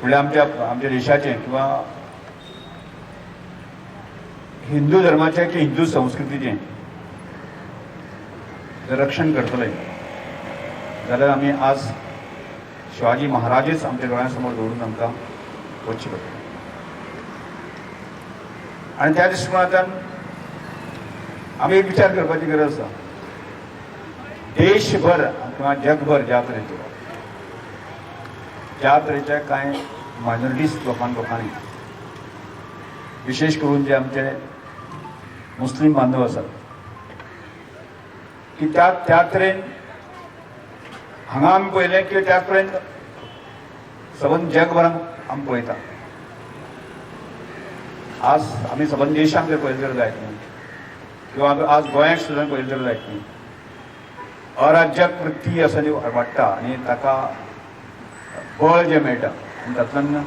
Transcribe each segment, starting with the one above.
फुडल्या आमच्या आमच्या देशाचें किंवा हिंदू धर्माचें की हिंदू संस्कृतीचें जर रक्षण करतले जाल्यार आमी आज शिवाजी महाराजच आमच्या दोळ्यां समोर दवरून आमकां वचचें पडटलें. आनी त्या दृश्टिकोनांतल्यान आमी एक विचार करपाची गरज आसा. देशभर किंवा जगभर ज्या तरेचे ज्या तरेच्या कांय मायनॉरिटीज लोकांनी विशेष करून जे आमचे मुस्लीम बांधव आसात की त्या त्या तरेन हांगा आमी पळयलें की त्या तरेन सबंद जगभरान आमी पळयता. आज आमी सबंद देशांत जर पळयलें जर जायत न्ही किंवा आज गोंयांत सुद्दां पळयलें जर जायत न्ही, अराजक वृत्ती आसा ती वाडटा आनी ताका बळ जें मेळटा आनी तातूंतल्यान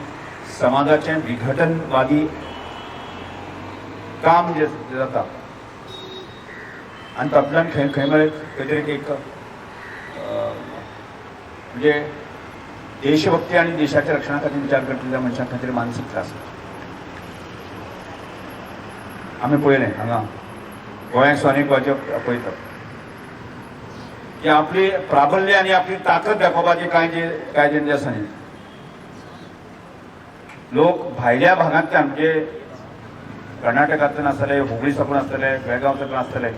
समाजाचें विघटनवादी काम जें जाता आनी तातूंतल्यान खंय खंय मेरेन खंय तरी एक म्हणजे देशभक्ती आनी देशाच्या रक्षणा खातीर विचार करतल्या त्या मनशां खातीर मानसीक त्रास. आमी पळयलें हांगा गोंयांत सुद्दां अनेक पळयतात की आपली प्राबल्य आनी आपली ताकद दाखोवपाची कांय जे कांय जे आसा न्ही लोक भायल्या भागांतल्यान म्हणजे कर्नाटकांतल्यान आसतले, हुबळी साकून आसतले, बेळगांव साकून आसतले,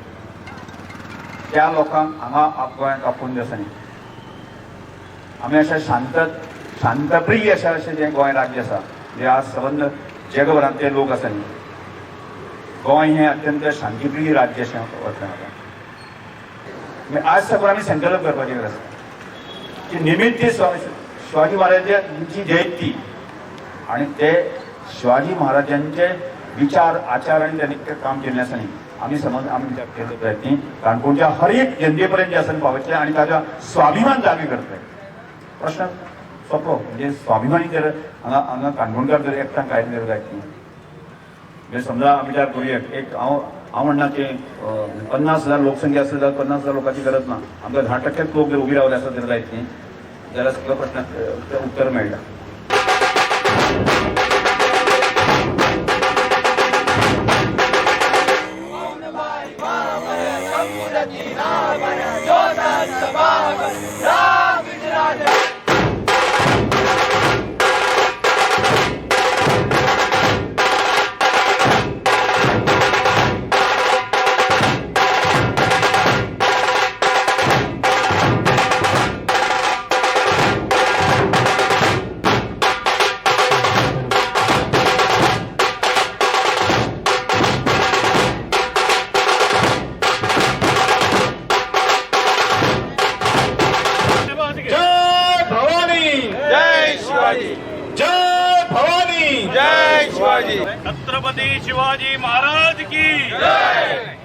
त्या लोकांक हांगा गोंयांत आपोवन जे आसा न्ही आमी अशा शांत शांतप्रिय अशें अशें जें गोंय राज्य आसा जे आज सबंद जगभरांतले लोक आसा न्ही, गोंय हें अत्यंत शांतीप्रिय राज्य अशें वतलें म्हाका. आज साकून आमी संकल्प करपाची गरज आसा की निमित्त शिवाजी महाराजांची जयंती आनी ते शिवाजी महाराजांचे विचार आचार आनी त्यांनी काम केल्लें आसा न्ही आमी समज आमी विचार केल्लो प्रयत्न काणकोणच्या हर एक जनते पर्यंत जे आसा पावयतले आनी ताका स्वाभिमान जागे करतले. प्रश्न सोंपलो. म्हणजे स्वाभिमानी जर हांगा हांगा काणकोणकार जर एकठांय कांय जर जायत न्ही, म्हणजे समजा आमी विचार करूया एक हांव हांव म्हणना की 50,000 लोकसंख्या आसली जाल्यार 50,000 लोकांची गरज ना, आमकां 10% लोक जर उबी रावले आसत जर जायत न्ही जाल्यार सगळ्या प्रश्नाक उत्तर मेळटा. जय भवानी, जय शिवाजी, जय भवानी, जय शिवाजी, छत्रपति शिवाजी महाराज की जय।